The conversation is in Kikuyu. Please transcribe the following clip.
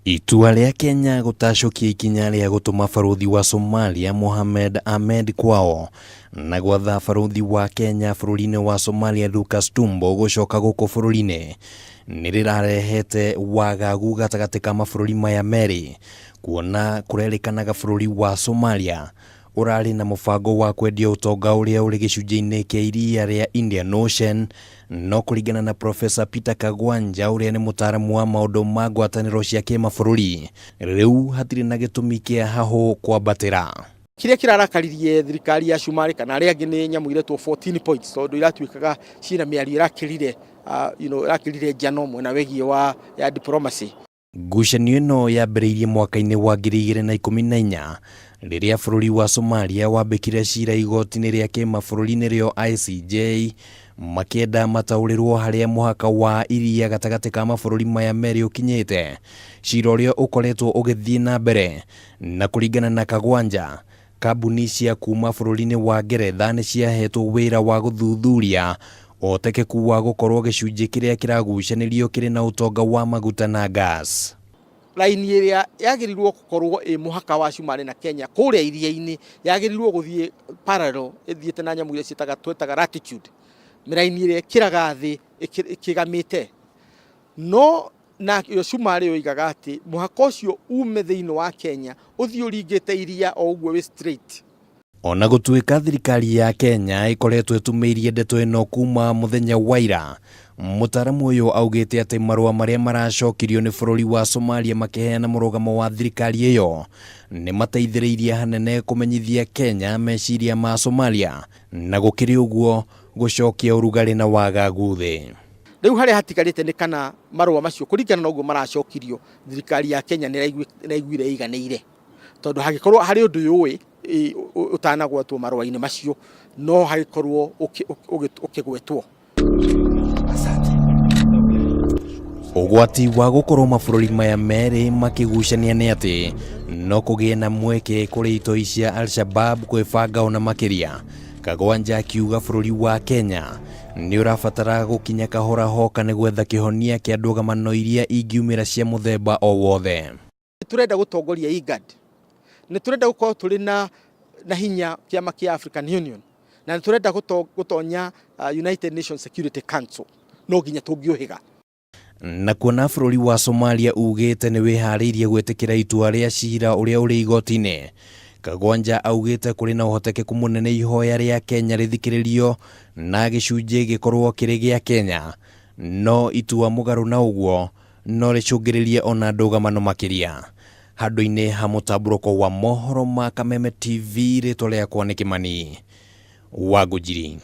Itua rĩa Kenya gũtacũkia ikinya rĩa gũtũma barũthi wa Somalia Mohamed Ahmed kwao na gwatha barũthi wa Kenya bũrũri-inĩ wa Somalia Lucas Tumbo gũcoka gũkũ bũrũri-inĩ nĩ rĩrarehete wagagu gatagatĩ ka mabũrũri maya merĩ kuona kũrerĩkanaga bũrũri wa Somalia ũrarĩ na mũbango wa kwendia ũtonga ũrĩa ũrĩ gĩcunjĩ-inĩ kĩa iria rĩa Indian Ocean, no kũringana na Professor Peter Kagwanja ũrĩa nĩ mũtaaramu wa maũndũ ma ngwatanĩro cia kĩmabũrũri, rĩu hatirĩ na gĩtũmi kĩa hahũ kwambatĩra. Kĩrĩa kĩrarakaririe thirikari ya Cumarĩ kana arĩa angĩ nĩ nyamũ iretwo 14 points tondũ iratuĩkaga ciĩna mĩario ĩrakĩrire ĩrakĩrire njano mwena wĩgiĩ wa ya diplomacy. Ngucanio ĩno yambĩrĩirie mwaka-inĩ wa 2014 rĩrĩa bũrũri wa Somalia wambĩkire cira igoti-inĩ rĩa kĩmabũrũri nĩrĩo ICJ makĩenda mataũrĩrwo harĩa mũhaka wa iria gatagatĩ ka mabũrũri maya merĩ ũkinyĩte, cira ũrĩa ũkoretwo ũgĩthiĩ na mbere na kũringana na Kagwanja, Kambuni cia kuuma bũrũri-inĩ wa Ngeretha nĩ ciahetwo wĩra wa gũthuthuria ũhotekeku wa gũkorwo gĩcunjĩ kĩrĩa kĩragucanĩrio kĩrĩ na ũtonga wa maguta na gas. Raini ĩrĩa yagĩrĩirwo gũkorwo ĩ mũhaka wa Cumarĩ na Kenya kũrĩa iria-inĩ yagĩrĩirwo gũthiĩ parallel ĩthiĩte na nyamũ iria ciĩtaga twetaga latitude, mĩraini ĩrĩa ĩkĩraga thĩ ĩkĩgamĩte. No Nayo cumarĩ yoigaga atĩ mũhaka ũcio uume thĩinĩ wa Kenya ũthiĩ ũringĩte iria o ũguo wĩ straight. O na gũtuĩka thirikari ya Kenya ĩkoretwo ĩtumĩirie ndeto ĩno kuma mũthenya wa ira, mũtaaramu ũyũ augĩte atĩ marũa marĩa maracokirio nĩ bũrũri wa Somalia makĩheana mũrũgamo wa thirikari ĩyo nĩ mateithĩrĩirie hanene kũmenyithia Kenya meciria ma Somalia na gũkĩrĩ ũguo gũcokia ũrugarĩ na wagagu thĩ. Rĩu harĩa hatigarĩte nĩ kana marũa macio kũringana na ũguo maracokirio, thirikari ya Kenya nĩ ĩraiguire ĩiganĩire. Tondũ hangĩkorwo harĩ ũndũ yũĩ ũtanagwetwo marũa-inĩ macio, no hagĩkorwo ũkĩgwetwo. Ũgwati wa gũkorwo mabũrũri maya merĩ makĩgucania nĩ atĩ no kũgĩe na mweke kũrĩ itoi cia Al-Shabab kwĩbanga ona makĩria. Kagwanja akiuga bũrũri wa Kenya nĩ ũrabatara gũkinya kahora hoka nĩ gwetha kĩhonia kĩa ndũgamano iria ingiumĩra cia mũthemba o wothe. Nĩ tũrenda gũtongoria IGAD, nĩ tũrenda gũkorwo tũrĩ na, na hinya kĩama kĩa African Union, na nĩ tũrenda gũtonya United Nations Security Council, no nginya tũngĩũhĩga. Na kuona bũrũri wa Somalia ugĩte nĩ wĩharĩirie gwĩtĩkĩra itua rĩa cira ũrĩa ũrĩ igoti-inĩ, Kagwanja augĩte kũrĩ na ũhotekeku mũnene ihoya rĩa Kenya rĩthikĩrĩrio na gĩcunjĩ gĩkorwo kĩrĩ gĩa Kenya, no itua mũgarũ na ũguo no rĩcũngĩrĩrie ona ndũgamano makĩria. Handũ-inĩ ha mũtambũrũko wa mohoro ma Kameme TV, rĩtwa rĩakwa nĩ Kĩmani Wangũnjiri.